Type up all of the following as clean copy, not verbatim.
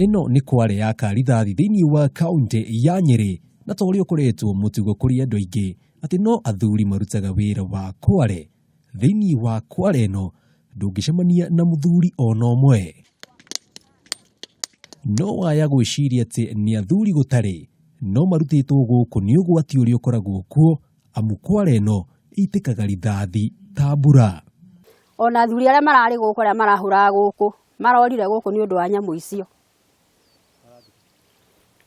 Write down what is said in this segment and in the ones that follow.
Ĩno nĩ kware ya Karithathi thĩinĩ wa kaũntĩ ya Nyĩrĩ, na ta ũrĩa ũkoretwo mũtugo kũrĩ andũ aingĩ atĩ no athuri marutaga wĩra wa kware, thĩinĩ wa kware ĩno ndũngĩcemania na mũthuri ona ũmwe. No waya gwĩciria atĩ nĩ athuri gũtarĩ, no marutĩtwo gũkũ nĩ ũgwati ũrĩa ũkoragwo kuo amu kware ĩno ĩitĩkaga rithathi ta mbura. Ona athuri arĩa mararĩ gũkũ arĩa marahũraga gũkũ marorire gũkũ nĩ ũndũ wa nyamũ icio.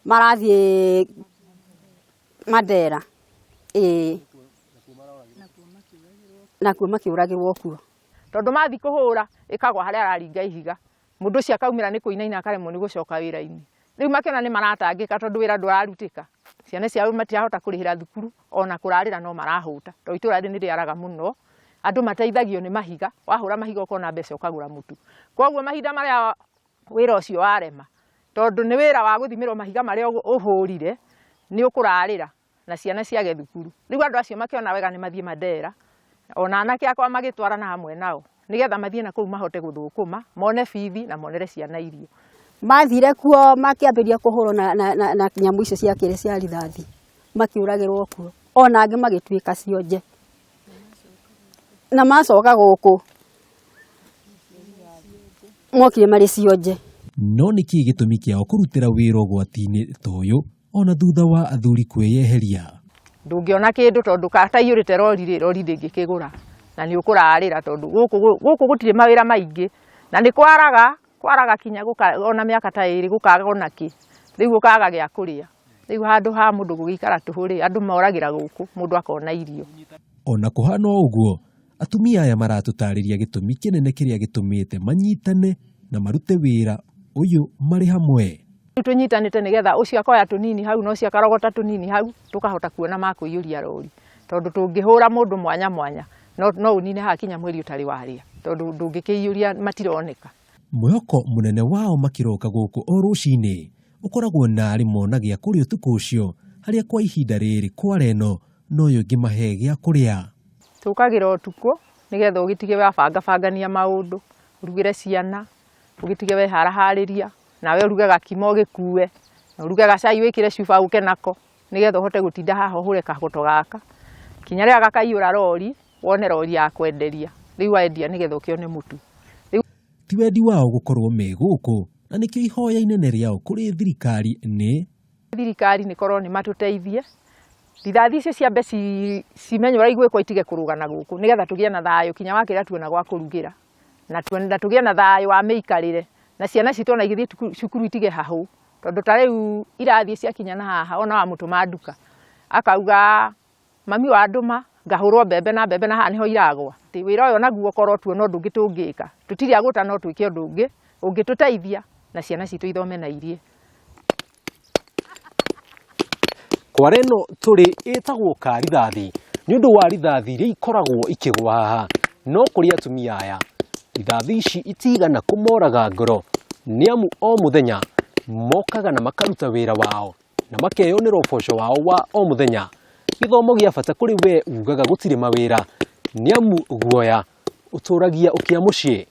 Marathiĩ Mandera, ĩĩ, nakuo makĩũragĩrwo kuo. Tondũ mathiĩ kũhũra ĩkagwa harĩa araringa ihiga, mũndũ ũcio akaumĩra nĩ kũinaina akaremwo nĩ gũcoka wĩra-inĩ. Rĩu makĩona nĩ maratangĩka tondũ wĩra ndũrarutĩka, ciana ciao matirahota kũrĩhĩra thukuru ona kũrarĩra no marahũta tondũ itũra rĩrĩ nĩ rĩaraga mũno. Andũ mateithagio nĩ mahiga, wahũra mahiga ũkona mbeca ũkagũra mũtu. Koguo mahinda marĩa wĩra ũcio warema, tondũ nĩ wĩra wa gũthimĩrwo mahiga marĩa ũhũrire, nĩ ũkũrarĩra na ciana ciage thukuru. Rĩu andũ acio makĩona wega nĩ mathiĩ Mandera, ona anake akwa magĩtwarana hamwe nao, nĩgetha mathiĩ na kũu mahote gũthũkũma, mone bithi na monere ciana irio. Mathire kuo makĩambĩrĩria kũhũrwo na, na, na, na nyamũ icio cia kĩrĩ cia rithathi, makĩũragĩrwo kuo, ona angĩ magĩtuĩka cionje. Na macoka gũkũ mokire marĩ cionje. No nĩ kĩĩ gĩtũmi kĩao kũrutĩra wĩra ũgwati-inĩ ta ũyũ ona thutha wa athuri kwĩyeheria? Ndũngĩona kĩndũ tondũ kataiyũrĩte rori rĩ, rori ndĩngĩkĩgũra na nĩ ũkũrarĩra tondũ gũkũ gũkũ gũtirĩ mawĩra maingĩ na nĩ kwaraga, kwaraga kinya ona mĩaka ta ĩrĩ gũkaga ona kĩ, rĩu ũkaga gĩa kũrĩa. Rĩu handũ ha mũndũ gũgĩikara tũhũ rĩ, andũ moragĩra gũkũ mũndũ akona irio. Ona kũhana o ũguo, atumia aya maratũtarĩria gĩtũmi kĩnene kĩrĩa gĩtũmĩte manyitane na marute wĩra ũyũ marĩ hamwe. Rĩu tũnyitanĩte nĩgetha ũcio akoya tũnini hau na ũcio akarogota tũnini hau, tũkahota kuona ma kũiyũria rori. Tondũ tũngĩhũra mũndũ mwanya mwanya, no, no ũnine haha kinya mweri ũtarĩ warĩa, tondũ ndũngĩkĩiyũria matironeka. Mwĩhoko mũnene wao makĩroka gũkũ o rũcinĩ ũkoragwo narĩ mona gĩa kũrĩa ũtukũ ũcio, harĩa kwa ihinda rĩrĩ kware ĩno noyo ĩngĩmahe gĩa kũrĩa. Tũkagĩra ũtukũ nĩgetha ũgĩtige wabangabangania maũndũ, ũrugĩre ciana, ũgĩtige weharaharĩria, nawe ũruge gakima ũgĩkue, na ũruge gacai wĩkĩre cuba ũke nako, nĩgetha ũhote gũtinda haha ũhũre kagoto gaka, kinya rĩrĩa gakaiyũra rori, wone rori ya kwenderia, rĩu wendia nĩgetha ũkĩone mũtu. Rĩu Ti wendi wao gũkorwo me gũkũ na nĩkĩo ihoya inene rĩao kũrĩ thirikari nĩ thirikari nĩ korwo nĩ matũteithie, rithathi icio ciambe cimenye ũrĩa igwĩkwo itige kũrũga na gũkũ, nĩgetha tũgĩe na thayũ kinya wakĩra tuona gwa kũrugĩra, na tũgĩe na thayũ wa mĩikarĩre, na ciana citũ ona igĩthiĩ cukuru itige hahũ, tondũ ta rĩu irathiĩ ciakinya na haha ona wamũtũma nduka, akauga mami wandũma ngahũrwo mbembe na mbembe na haha nĩho iragwa. Wĩra ũyũ onaguo korwo tuona ũndũ ũngĩ tũngĩka, tũtirĩ agũta no twĩke ũndũ ũngĩ ũngĩtũteithia na ciana citũ ithome na irie. Kware ĩno tũrĩ ĩtagwo Karithathi nĩ ũndũ wa rithathi iria ikoragwo ikĩgwa haha. No kũrĩ atumia aya, rithathi ici itigana kũmoraga ngoro nĩ amu o mũthenya mokaga na makaruta wĩra wao na makeyonera ũboco wao wa o mũthenya. Gĩthomo gĩa bata kũrĩ we ugaga gũtirĩ mawĩra nĩ amu guoya ũtũragia ũkĩa mũciĩ.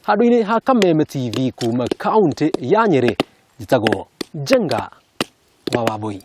Handũ-inĩ ha Kameme TV kuma kaũntĩ ya Nyĩrĩ, njĩtagwo Njenga wa Wambũi.